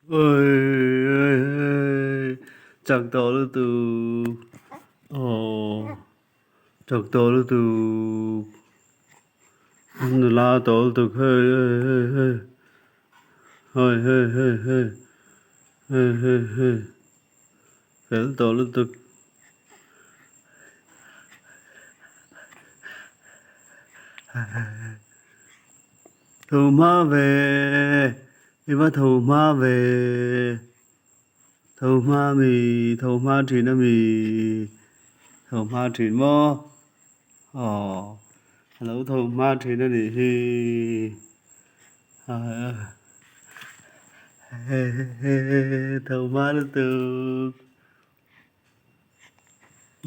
Oi chak tawh lutuk aw chak tawh lutuk nula tawh lutuk hei hei hei hei hei hei hei hei hei hei hei fel tawh lutuk. Tho hma ve i va tho hma ve tho hma mi tho hma thin a mi tho hma thin maw aw a lo tho hma thin a nih hi tho hma lutuk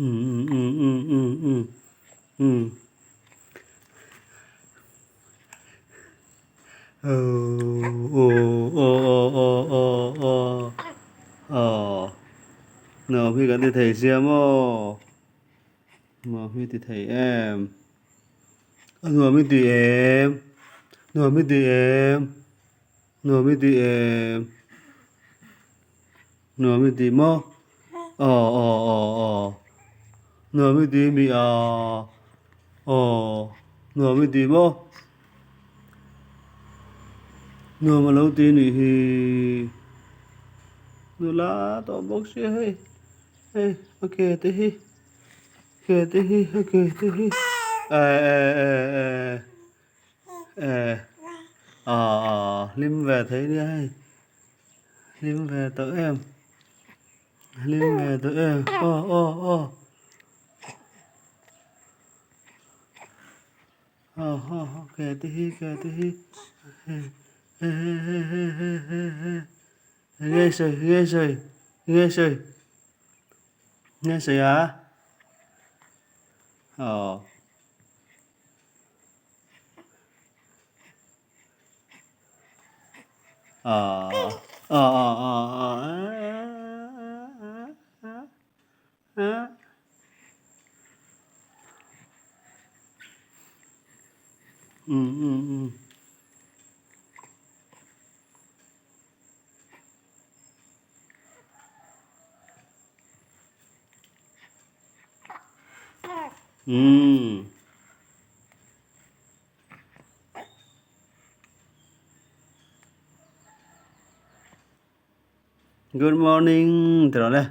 um um um um um um. Nuam hi kan ti thei sia maw nuam hi ti thei em a nuam i ti em nuam i ti em nuam i ti em nuam i ti maw aw aw aw aw nuam i ti mi a aw nuam i ti maw nuam a lo ti nih hi nula tawh bawk sia hei hei a ke te hi ke te hi a ke te hi eh eh eh eh eh ah ah hlim ve thei nia hei. Hlim ve tawh em hlim ve tawh em aw aw aw aw aw aw ke te hi ke te hi he he he he he he he nge sawi nge sawi nge sawi nge sawi a aw. Good morning ti rawh le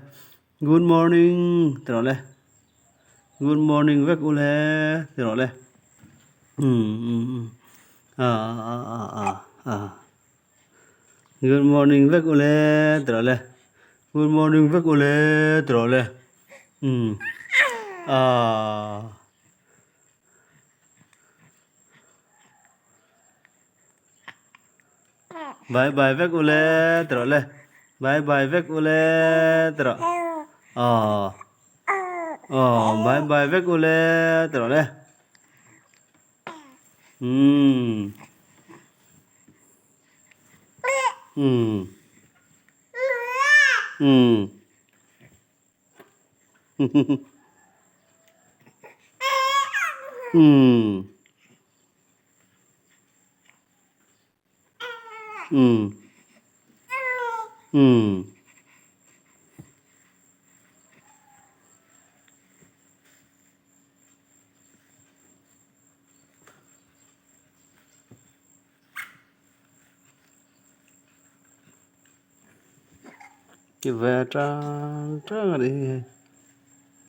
good morning ti rawh le good morning vek u le ti rawh le umm umm ah ah ah ah ah good morning vek u le ti rawh le good morning vek u le ti rawh le umm ah. Bye bye vek u le ti rawh le bye bye vek u le ti rawh aw aw bye bye vek u le ti rawh le umm umm umm. Umm umm umm Ki ve tang tang a ni hi hei.